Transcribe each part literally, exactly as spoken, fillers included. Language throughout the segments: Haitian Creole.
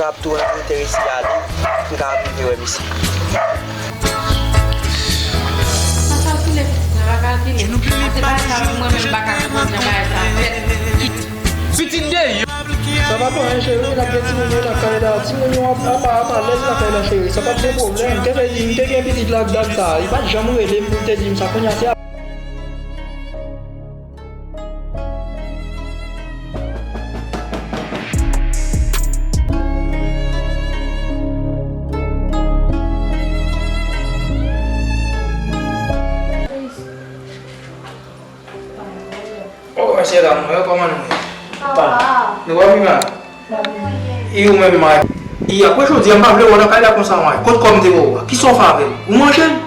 Ap tou enterese ale, m ka rive wè misye. Pa kalkile, pitit mwen, pa kalkile. Pase bagay sa pou mwen menm, m pa ka konprann jan bagay sa fèt. Pitit deyò. Sa pa pou anyen, cheri, n ap gen timoun yo lakay la. Timoun yo ap, ap, ap alèz lakay la, cheri. Sa p ap gen pwoblèm. M te vle di, m te gen pitit la ak dam sa. Li pa t janm rele m pou l te di m sa. Kounye a, se Oh, mesye dam, mwen, kòman nou ye? Sa va. Nou va byen la? I ou menm, May? I apre jodi a, m pa vle wè w nan kay la konsa, May. Kot kòb m te ba w a? Kisa w fè avè l? Ou manje l?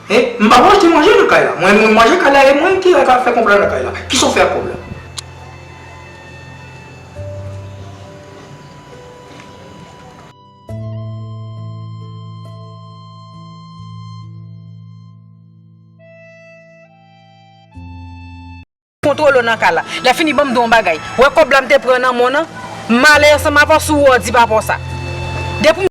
Hein? M pa pou achte manje nan kay la. Mwen, mwen manje kay la, e mwen ki ka fè kòb la nan kay la. Kisa w fè ak kòb la? Kontwole w nan kay la. Lè fini, ban m di w yon bagay. Wè kòb la m te pran nan men w nan, m ale ansanm avè w, si w wè w di papa w sa. Depi m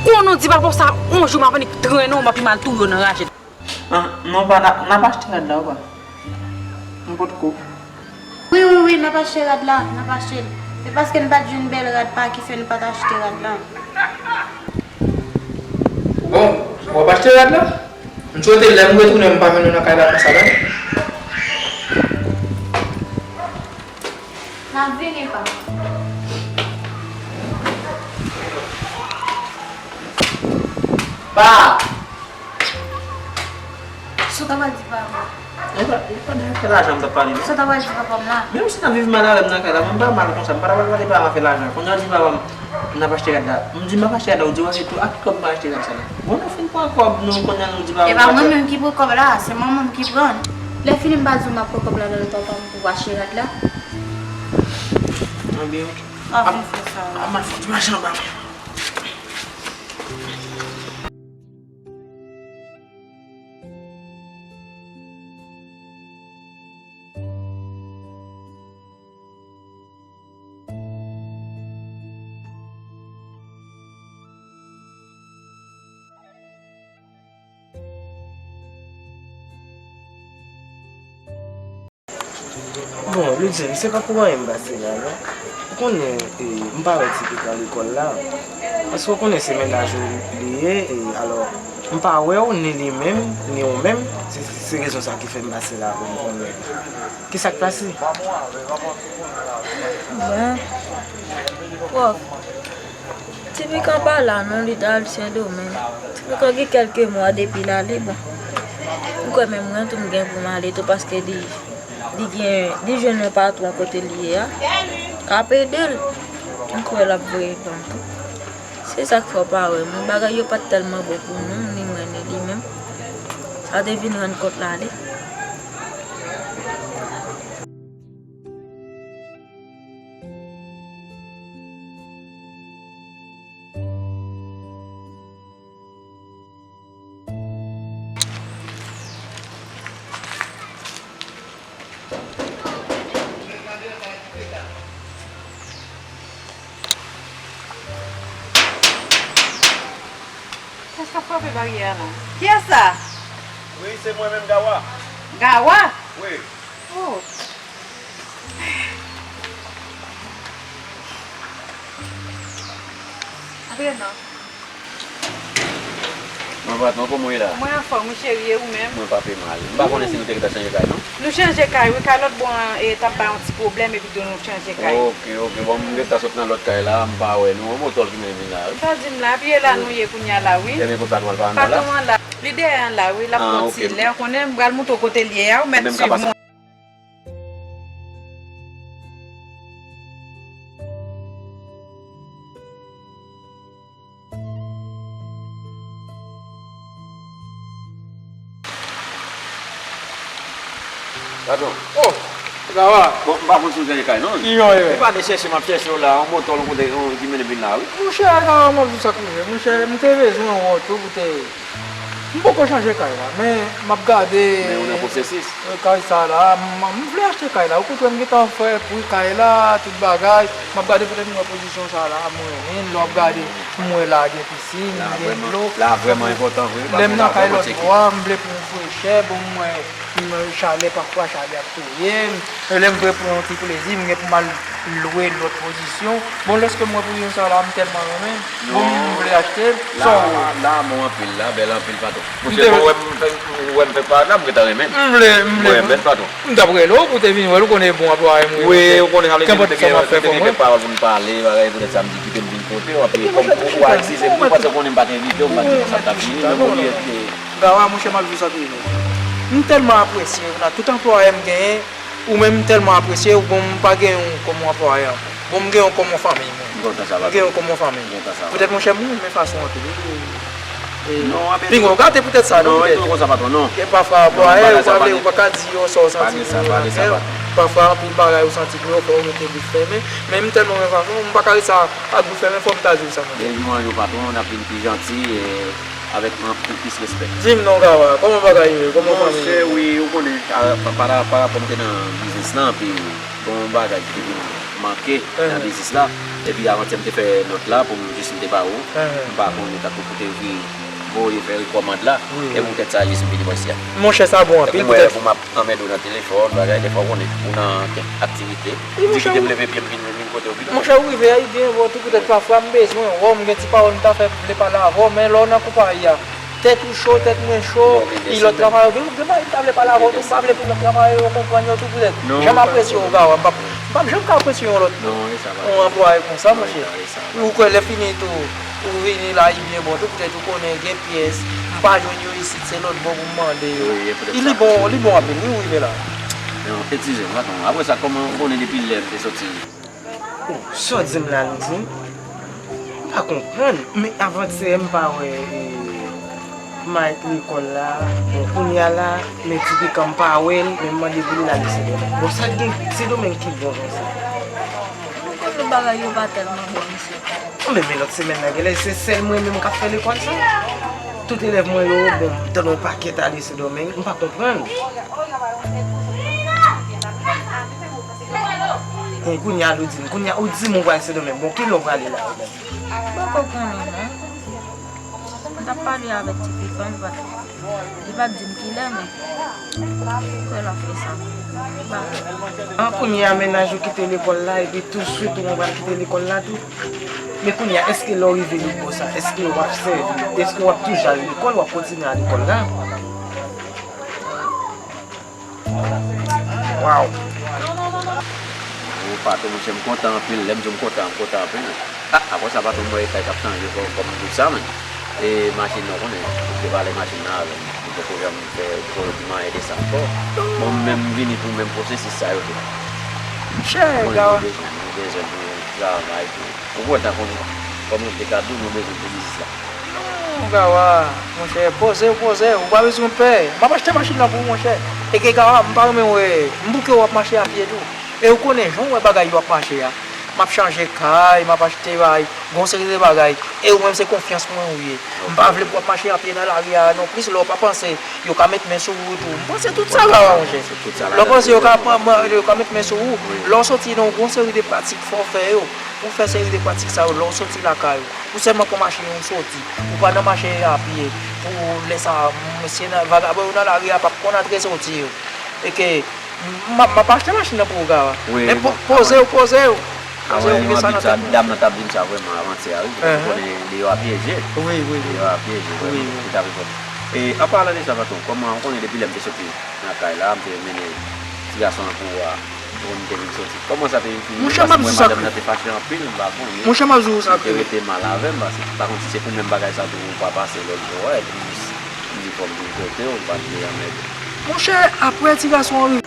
konnen w di papa w sa, yon jou m ap annik trennen w, m ap pi mal touye w nan raje. Ah, non, pa, n ap, n ap achte rad la, ou pa? M potko. Wi, wi, wi, n ap achte rad la, n ap achte l. Se paske n pa t jwenn bèl rad pa ki fè n pa t achte rad la. Bon, w ap achte rad la? M swete lè m retounen m pa jwenn ou nan kay la konsa, tande? M ap vini, pa. Pa! Sa w ta pral di papa m? E pa, e pa de afè lajan m t ap pale, non. Sa w ta pral di papa m la? Menm si n ap viv mal avè m nan kay la, mwen m pa mal konsa, m pa ta pral pale papa m afè lajan. Kounye a w di papa m, n ap achte rad la. M di m ap achte rad la, ou di w achte tou, ak ki kòb m achte rad sa la? Bon, nou fin pran kòb nou, kounye a nou di papa m. E pa mwen menm ki pran kòb la, se manman m ki pran l. Lè fini m pa di w m ap pran kòb la nan men papa m pou achte rad la? Ebyen, ok. Pa vin fè sa. Ap mal fè ti machin anba mwen. Bon, Ludivine, se pa pou anyen m pase la, non. Ou konnen, e, m pa wè Ti Pik nan lekòl la. Paske ou konnen se mennaj ou li ye, e, alò, m pa wè w, ni li menm, ni ou menm. Se, se rezon sa ki fè m pase la pou m konnen. Kisa k pase? Bon, pwòf, Ti Pik an pa la non, li t al Sendomeng. Ti Pik an gen kèlke mwa depi l ale, bon. M kwè menm mwen tou m gen pou m ale tou paske li, li gen, li jwenn yon patwon kote l ye a k ap ede l. M kwè l ap voye ban m tou. Se sa k fè w pa wè m. Bagay yo pa t tèlman bon pou nou, ni mwen ni li menm. Sa te vin rann kont l ale. Kiyès k ap frape baryè a la? Kiyès sa? Wi, se mwen menm, Gawa. Gawa? Wi. Oh. Antre non. Mwen patwon, kòman w ye la? Mwen anfòm wi cheri, e ou menm? Mwen pa pi mal. M pa konnen si nou te gentan chanje kay non. Nou chanje kay wi, kay lòt bò an, e, t ap bay yon ti pwoblèm epi tou nou chanje kay. Ok, ok. Bon, m gentan sot nan lòt kay la, m pa wè nou. Yon moto ki mennen m vin la wi. Sa di m la, epi e la nou ye kounye a la wi. Ebyen konsa nou al pa ann la. Patwon an la. Li dèyè an la wi, l ap pran ti lè. Ou konnen m pral montre w kote l ye a, ou mèt swiv mwen. Patwon. Oh! Gawa. Bon, m pa konn si w chanje kay non. Ki jan w ye? E pa de chèche m ap chèche w la, yon moto yon kote yon ki mennen m vin la wi. Monchè, Gawa, m ap di w sa k rive. Monchè, m te bezwen yon oto pou te M poko chanje kay la, men m ap gade. Men ou nan Sesi. Kay sa la, m, m vle achte kay la. Ou konprann, m gentan fè pri kay la, tout bagay. M ap gade poutèt m wè pozisyon sa la, m renmen l. Lè w ap gade, m wè la gen pisin, gen dlo. La vrèman enpòtan vre. Lè m nan kay lòt bò a, m vle pran frechè, bon, m wè, m, chalè, pafwa chalè ap touye m. Lè m vle pran yon ti plezi, m gen pou m al lwe lòt pozisyon. Bon, lèske m wè pozisyon sa la, m tèlman renmen. Bon, m vle achte l. Sa w wè? La bon anpil, la bèl anpil, patwon. Monchè, bon, wè m fè, wè m fè parad la, m gentan renmen. M vle, m vle. Mwen renmen l, patwon. M t ap rele w pou te vin wè l, ou konnen bon anplwaye m ye. Wi, ou konnen, sa vle di nou te gen, nou te gen kèk pawòl pou n pale, bagay, poutèt sa m di kite m vin kote w, epi kòm ou, ou a eskize m, paske ou konnen m pa t envite w, m pa t di sa t ap vini, men bon, li, li, Gawa, monchè, m ap di w sa k rive. M tèlman apresye w nan tout anplwaye m genyen, ou menm m tèlman apresye w, bon, m pa gen w kòm yon anplwaye ankò. Bon, m gen w kòm yon fanmi, mwen. M kontan sa, patwon. M gen w kòm yon fanmi. M kontan sa, patwon. Poutèt, monchè, m renmen fason w anpil, wi. E, non, pinga w gate poutèt sa, non, poutèt. Non, non, konsa, patwon, non. Gen pafwa, anplwaye, ou pa vle, ou pa ka di yo sa w santi pou yo nan kè w. Pafwa, anpil bagay ou santi pou yo, fò w rete bouch fèmen. Men m tèlman renmen fason w, m pa ka ret sa ak bouch fèmen, fò m ta di w sa, monchè. Gen jou an jou, patwon, n ap vin pi janti, e, avèk anpil plis respè. Di m non, Gawa, kòman bagay yo ye? Kòman fanmi yo? Monchè, wi, ou konnen, a, pa, pa, pa rapò m te nan biznis lan, epi gon bagay ki te vin manke nan biznis la. Epi avantyè m te fè nòt la pou m jis m te ba ou. M pa konnen tankou pou te vin voye fè rekòmand la. E poutèt sa jis m vini bò isi a. Monchè, sa bon anpil, poutèt pou m ap anmède w nan telefòn, bagay, dèfwa ou konnen ou nan kèk aktivite. Di kite m leve pye m vin, vin kote w pito. Monchè, ou rive a, li byen bon tou, poutèt pafwa m bezwen wè w, m gen ti pawòl m ta fè, m vle pale avè w, men lè w nan konpayi a, tèt ou cho, tèt mwen cho, e lòt travayè yo, gen, gen bagay m ta vle pale avè w tou, m pa vle pou lòt travayè yo konprann yo tou, poutèt jan m apresye w, Gawa, m p ap, m p ap janm ka apresye yon lòt, yon anplwaye konsa, monchè. Ou kwè lè fini tou, ou vini la, li byen bon tou, poutèt ou konnen gen pyès, m pa jwenn yo isit, se lòt bò pou m mande yo. Li bon, li bon anpil, wi, ou rive la. Non, eskize m, patwon. Apre sa, kòman ou konnen depi lè m te soti? Oh, sa w di m la, Ludine? M pa konprann. Men avantyè m pa wè, e, Mike lekòl la. Bon, kounye a la, men Ti Pikan m pa wè l, men m mande pou li l ale Sendomeng. Bon, sa k gen Sendomeng ki bon konsa? Ou konnen bagay yo pa tèlman bon, mesye. Bon, men, men lòt semèn nan, genlè se sèl mwen menm k ap fè lekòl sa. Tout elèv mwen yo, bon, m tande yon pakèt ale Sendomeng, m pa konprann. Bon, kounye a, Ludine, kounye a, ou di m ou pral Sendomeng. Bon, kilè w prale la, ou menm? M poko konnen, non. M t ap pale avèk Ti Pikan, li pa t, li pa t di m kilè, men m kwè l ap fè sa. M pa konnen. An, kounye a, mennaj ou kite lekòl la, epi touswit ou pral kite lekòl la tou. Men kounye a, èske lè w rive lòt bò sa, èske w ap sèvi, èske w ap toujou al lekòl, w ap kontinye al lekòl la? Waw! O, patwon, monchè, m kontan anpil. Lè m di w m kontan, m kontan anpil. A, apre sa, patwon, m wè kay k ap chanje kò, kòm m di w sa, men. E machin nan, w konnen, ou te pale machin nan avè m. M poko janm fè, m poko di m anyen de sa ankò. Bon, m menm, m vini pou menm pwosesis sa yo tou. Monchè, Gawa. Ou konnen, nou bezwen, nou bezwen pou travay, pou Ou kontan kòm, kòm nou te ka di w, nou bezwen pou biznis la. Non, Gawa, monchè, poze w, poze w, ou pa bezwen pè. M ap achte machin nan pou ou, monchè. E ke Gawa, m pa renmen wè, m bouke w ap mache a pye tou. E ou konnen, jan w wè bagay yo ap mache a. M ap chanje kay, m ap achte bay, gon seri de bagay. E ou menm se konfyans mwen ou ye. M pa vle pou w ap mache a pye nan lari a non plis, lè w pa panse, yo ka met men sou ou tou. M panse tout sa, Gawa, monchè. Lè w panse yo ka pran, yo ka met men sou ou, lè w soti nan yon gon seri de pratik fò w fè yo. Pou fè seri de pratik sa yo, lè w soti lakay ou, ou sèlman pran machin ou soti, ou pa nan mache a pye, pou lè sa, mesye nan, vagabon yo nan lari a p ap konn antre soti yo. E ke, m ap, m ap achte machin nan pou ou, Gawa. Men poze w, poze w. Poze w, kite sa nan tèt ou. Dam nan t ap di m sa vrèman avantyè a, wi. Ou konnen li yo a pyeje. Wi, wi, wi. Li yo a pyeje, vrèman. Wi, wi. Li t ap repon. E, an palan de sa, patwon, kòman, ou konnen depi lè m te soti nan kay la, m te mennen ti gason an pou ou a. Bon, m te vin soti. Kòman sa te vin fini? Monchè, m ap di w sa. Paske madanm nan te fache anpil, m pa konnen. Monchè, m ap di w sa. Si l te rete mal avè m, paske m pa konn si se pou menm bagay sa tou ou pa pase lòt jou a, epi m jis, m di fò m vin kote w, m pa t vle anmède. Monchè, apre ti gason an rive.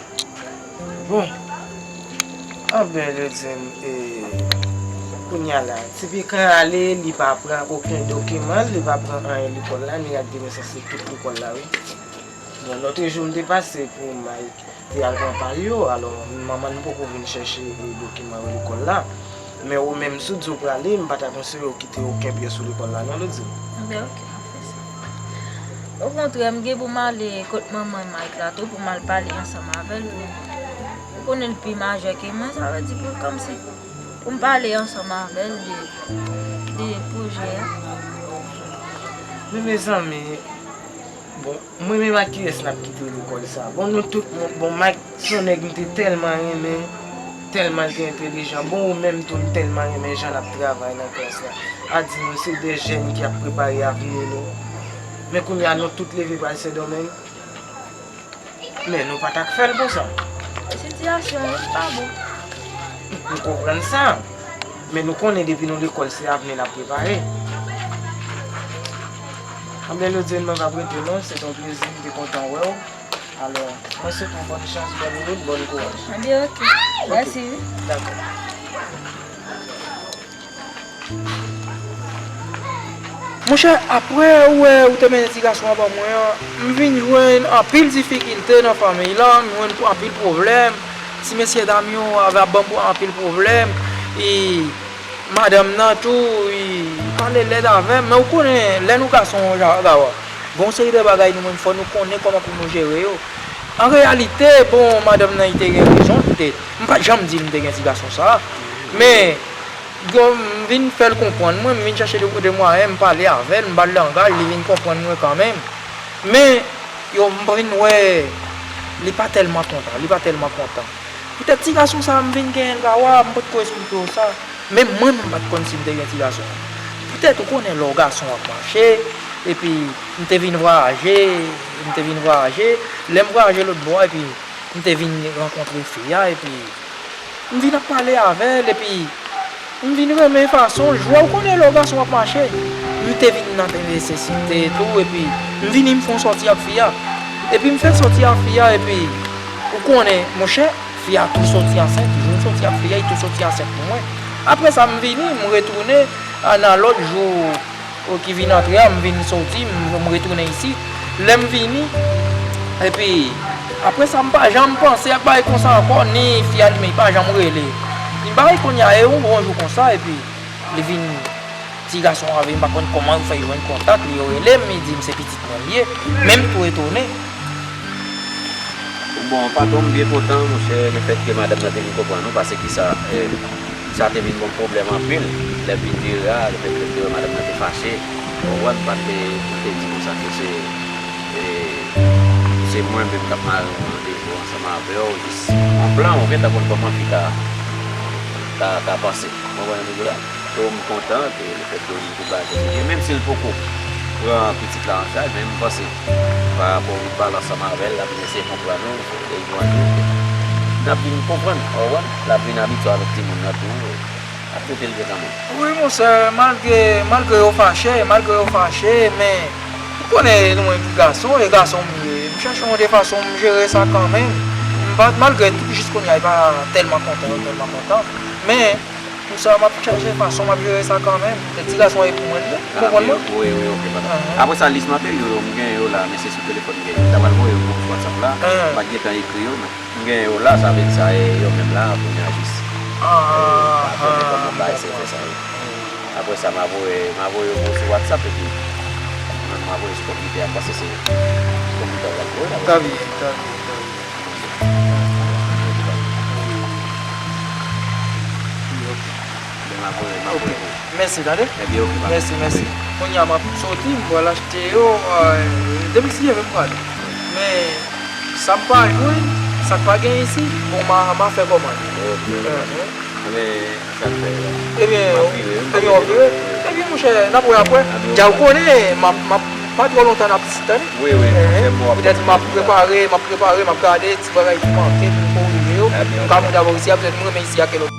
Bon. Anben, yo di m, e, kounye a la, Ti Pikan ale, li pa pran okenn dokiman, li pa pran anyen lekòl la, ni ak de nesesite tout lekòl la, wi. Bon, lòt jou m te pase pou Mike te al pran pa l yo, alò, manman l poko vin chèche, e, dokiman yo lekòl la. Men ou menm, si w di w prale, m pa ta konseye w kite okenn pyès ou lekòl la, non, Ludine. Anben, oke, m ap fè sa. Okontrè, m gen pou m ale kot manman Mike la tou, pou m al pale ansanm avè l tou. Ou konnen l pi majè ke mwen, sa vle di pou kòmsi pou m pale ansanm avè l de, de pwojè a. Men mezanmi, bon, mwen menm ak kiyès n ap kite lekòl sa? Bon, nou tout moun, bon, Mike se yon nèg m te tèlman renmen, tèlman l te entèlijan. Bon, ou menm tou, m tèlman renmen jan n ap travay nan klas la. A di nou, se de jèn ki ap prepare avni nou. Men kounye a, nou tout leve pral Sendomeng. Men nou pa t ak fè l konsa. Sitiyasyon an pa bon. M konprann sa. Men nou konnen depi nou lekòl, se avni n ap prepare. Anben, Lodye, m pa p rete non, se t on plezi, m te kontan wè w. Alò, mwen swete w bòn chans, bòn wout, bòn kouraj. Anben, oke. Oke. Mèsi wi. Dakò. Monchè, apre ou wè ou te mennen ti gason an ban mwen an, m vin jwenn anpil difikilte nan fanmiy lan, m jwenn anpil pwoblèm. Ti mesye dam yo ap ban m anpil pwoblèm. E madanm nan tou, li pale lèd avè m. Men ou konnen, lè nou gason, Gawa, gen yon seri de bagay nou menm fò nou konnen kòman pou nou jere yo. An reyalite, bon, madanm nan, li te gen rezon, poutèt m pa t janm di l m te gen ti gason sa a. Men, Bon, m vin fè l konprann mwen, m vin chèche de, de mwayen, m pale avè l, m ba l langaj, li vin konprann mwen kanmenm. Men, yo, m vin wè, li pa tèlman kontan, li pa tèlman kontan. Poutèt ti gason sa a, m vin genyen l Gawa, m potko esplike w sa. Menm mwen, m pa t konn si m te gen ti gason. Poutèt ou konnen lè w gason w ap mache, epi m te vin vwayaje, m te vin vwayaje, lè m vwayaje lòt bò a, epi m te vin rankontre fi a, epi m vin ap pale avè l, epi m vin renmen fason l jwe. Ou konnen lè yon gason ap mache, m te vin nan nesesite tou, epi m vini m fè yon sòti ak fi a. Epi m fè sòti ak fi a, epi ou konnen, monchè, fi a tou sòti ansent, jou m sòti ak fi a, li tou sòti ansent pou mwen. Apre sa, m vini, m retounen, a, nan lòt jou, ou ki vin antre a, m vin soti, m, m retounen isit. Lè m vini, epi, apre sa, m pa janm panse ak bagay konsa ankò, ni fi a li menm, li pa janm rele. Li bagay kounye a, e yon bon jou konsa, epi, li vin, ti gason an vin, m pa konn kòman yo fè jwenn kontak li, yo rele m, li di m se pitit mwen li ye. Men m tou etone. Bon, patwon, m byen kontan, monchè, lefètke madanm nan te vin konprann ou, paske sa, eh, Sa te vin ban m pwoblèm anpil. Lè m vin vire a, lefètke m te wè madanm nan te fache, ou konprann, m pa t vle pou m te di konsa ke se, e, se mwen menm k ap mare yon randevou ansanm avè w, jis yon plan, ou gentan konn kòman fi ka, ka, ka panse. Ou konprann sa m vle di w la? So, m kontan ke lefètke ou vin pou bagay sa, menm si l poko pran pitit la an chaj, men m panse, pa rapò ou vin pale ansanm avè l, l ap vin eseye konprann ou, e yon jou, n ap vin konprann, ou konprann? L ap vin abitye avèk timoun nan tou, ap trete l byen kanmenm. Wi, monchè, malgre, malgre yo fache, malgre yo fache, men, ou konnen nou menm ki gason, e gason m ye, m chèche yon de fason m jere sa kanmenm. M pa, malgre tout, jis kounye a, li pa tèlman kontan, tèlman kontan, men, Pou sa, m ap chache fason, m ap jere sa kanmenm. Ti gason an e pou mwen li ye. Ou konprann mwen? Wi, wi, ok, papa. Apre sa, lis matè yo, yo, m gen yo la, men se sou telefòn m gen yo. M ta pral voye yo pou sou WhatsApp la. M pa t gentan ekri yo, men m gen yo la, sa vle di sa, e, yo menm la, kounye a jis. M pa konnen kòman bagay se fè sa yo. Apre sa, m a voye, m a voye yo pou sou WhatsApp, epi mwen, m a voye sou konpitè a, m panse se konpitè a w ap voye la. Ta byen, ta byen, ta byen. Mèsi, tande. Mèsi, mèsi. Kounye a, m ap soti, m pral achte yo. Depi si Dye vle, m prale. Men, sa m pa jwenn, sa k pa gen isit, bon, m a, m a fè kòmande. Ebyen, ebyen, w ap vire. Ebyen, monchè, n ap wè apre. Dja ou konnen, m ap, m ap, pa twò lontan n ap isit, tande. Wi, wi. Poutèt m ap prepare, m ap prepare, m ap gade ti bagay ki manke pou m korije yo. M ka moute avè w isi a, poutèt m renmen isi a ke lòt.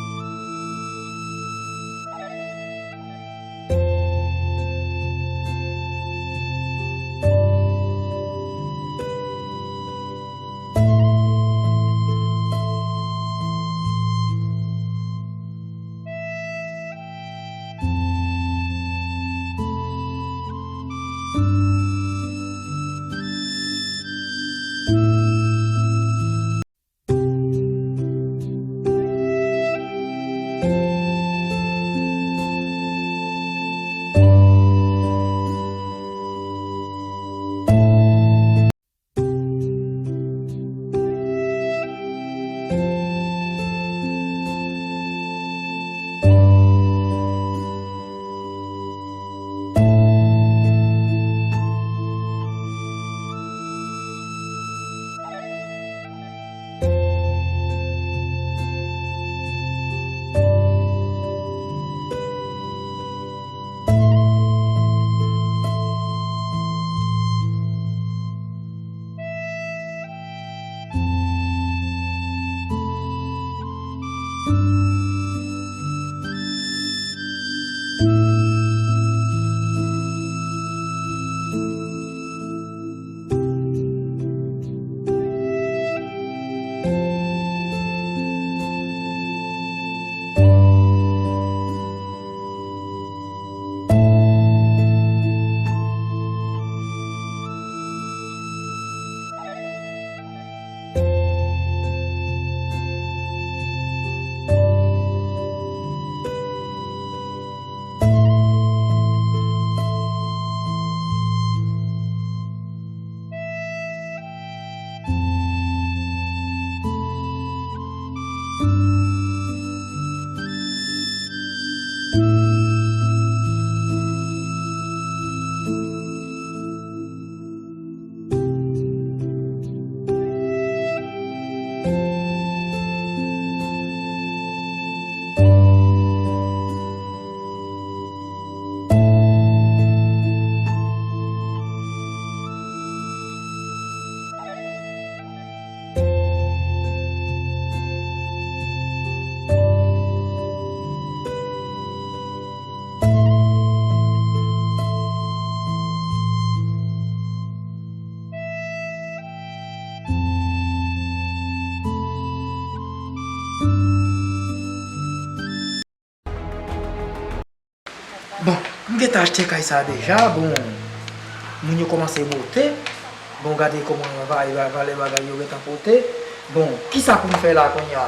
Gentan achte kay sa deja, bon, moun yo kòmanse bote. Bon, gade kòman va-, va-, valè bagay yo gentan pote. Bon, kisa pou m fè la kounye a?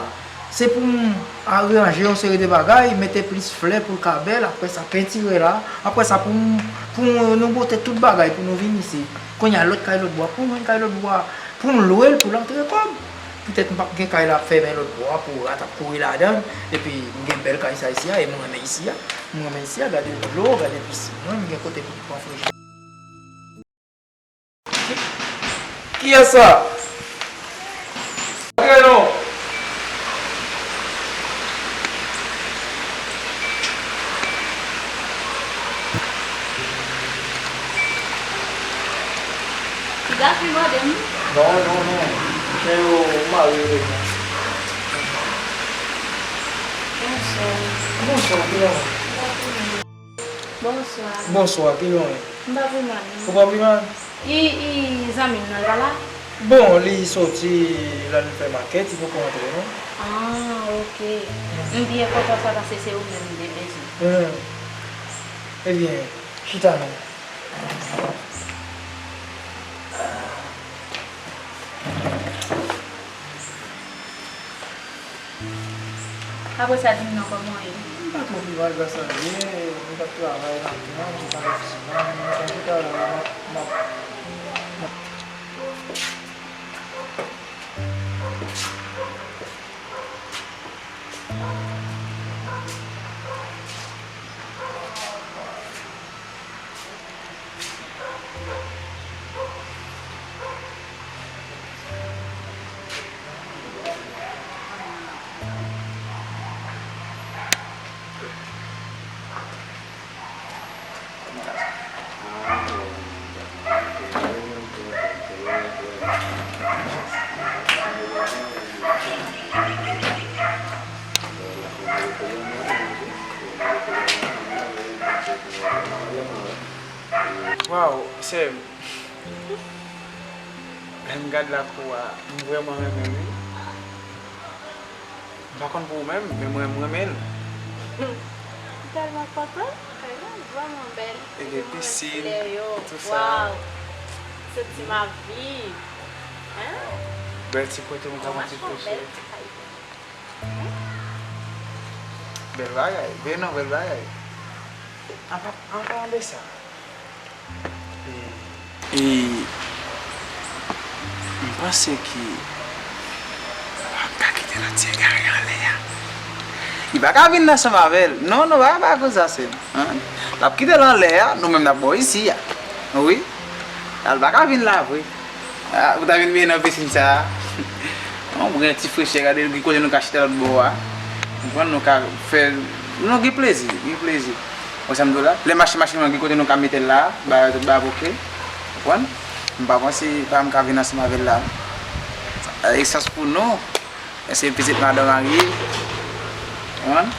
Se pou m aranje yon seri de bagay, mete plis flè pou l ka bèl, apre sa pentire la, apre sa pou m, pou nou bote tout bagay pou nou vin isit. Kounye a lòt kay lòt bò, pou m jwenn kay lòt bò, pou m lwe l, pou l antre kòb. Petèt m p ap gen kay la ap fèmen lòt bò a pou rat ap kouri ladan l, epi m gen bèl kay sa isi a, e m renmen isi a, m renmen isi a, gade dlo, gade pisin mwen, m gen kote pou m pran frech. Kiyès sa? Antre non. Piga pi mande m. Non, non, non. Men yo mare yo deja. Bonswa. Bonswa, piga. Bonswa. Bonswa, kijan w ye? M pa pi mal, non. Ou pa pi mal? E, e zanmi m nan, l pa la? Bon, li soti, l al fè makèt, li poko rantre, non. Ah, ok. M byen kontan sa, paske se ou menm m te bezwen. Hmm. Ebyen, chita non. Apre sa, di m non, kòman w ye? M pa twò pi mal, gras a Dye. M t ap travay maten an, m sot nan ofisin nan, m konn ki travay la, m ap, m ap, m ap. Waw, sè m. Lè m gad lakou a, m vrèman renmen l, wi. M pa konn pou ou menm, men mwen, m renmen l. M tèlman kontan, kay la vrèman bèl. E gen pisin, tout sa. Waw! Santi m ap viv. Hein? Bèl ti kote, mwen ka pran ti pwofite. Bèl bagay. Veye non, bèl bagay. Apa, apa de sa. E, e, m panse ke m pa ka kite lòt ti egare anlè a. Li pa ka vin ansanm avè l. Non, non, pa, pa konsa, sè m. Hein? L ap kite l anlè a, nou menm n ap bò isi a. Wi. L pa ka vin la vre. Ah, ou ta vin benyen nan pisin sa a. Bon, pou gen ti frechè, gade gen kote nou ka chita lòt bò a. Konprann, nou ka fè, nou gen plezi, gen plezi. Wè sa m di w la? Lè mache machin mwen, gen kote nou ka mete l la, ba yo tout ba boke. Konprann? M pa panse pa m ka vin ansanm avè l la. Esans pou nou. Èske pitit madanm marye? Konprann?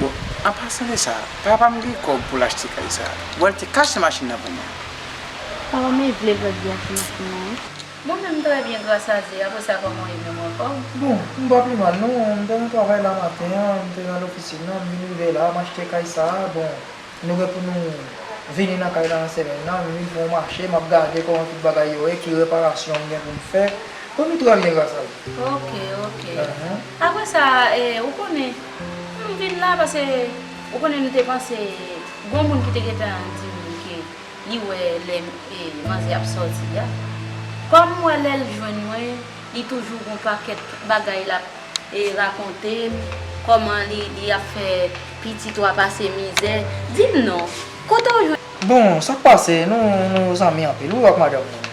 Bon, an pasan de sa, papa m gen kòb pou l achte kay sa. Bon, l te ka achte machin nan pou mwen. Papa m vle l pa t vle achte machin nan, wi. Mwen menm trè byen, gras a Dye. Apre sa, kòman w ye menm, w anfòm? Bon, m pa pi mal non. M te nan travay la maten an, m te nan ofisin nan, m vin rive la, m achte kay sa. Bon, nou gen pou nou vini nan kay la nan semèn nan, m vin fè yon mache, m ap gade kòman tout bagay yo ye, ki reparasyon m gen pou m fè. Bon, nou trè byen, gras a Dye. Ok, ok. Apre sa, e, ou konnen, m vin la paske ou konnen nou te panse, gon moun ki te gentan di m ke li wè lè, e, manzè ap sòti a. Kòm m wè lè l jwenn mwen, li toujou gon pakèt bagay l ap, e, rakonte m, kòman li, li ap fè pitit ou a pase mizè. Di m non, kote w jwenn? Bon, sa k pase, nou, nou zanmi anpil, wi, ak madanm mwen.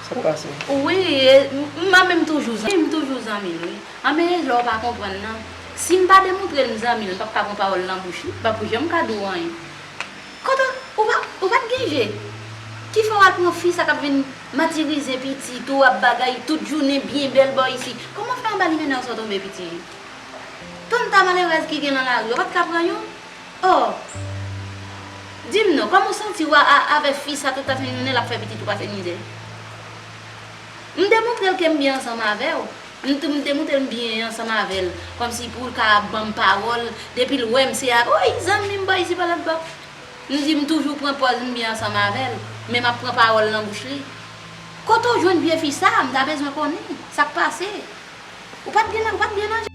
Sa k pase? Wi, e, m, m, mwen menm toujou zanmi, m toujou zanmi l, wi. Anben, e lè w pa konprann nan. Si m pa demontre l m zanmi l, m p ap ka pran pawòl nan bouch li, m p ap janm ka di w anyen. Kote, ou pa, ou pa t gen je? Ki fè w al pran fi sa k ap vin matirize pitit ou, ap bagay tout jounen byen bèl bò isi? Kòman fè anba limenna w sa w tonbe, piti? Tann ta malerèz ki gen nan lari, w pa t ka pran youn? Oh! Di m non, kòman w santi w a, a, avè fi sa tout lafen jounen l ap fè pitit ou pase mizè? M demontre l ke m byen ansanm avè w. M t-, m te montre l m byen ansanm avè l, kòmsi pou l ka ban m pawòl, depi l wè m se a, wi, zanmi m bò isi pa lòt bò. M di m toujou pran pòz m byen ansanm avè l, men m ap pran pawòl nan bouch li. Kote w jwenn vye fi sa a? M ta bezwen konnen sa k pase. Ou pa t gen, ou pa t byen manje?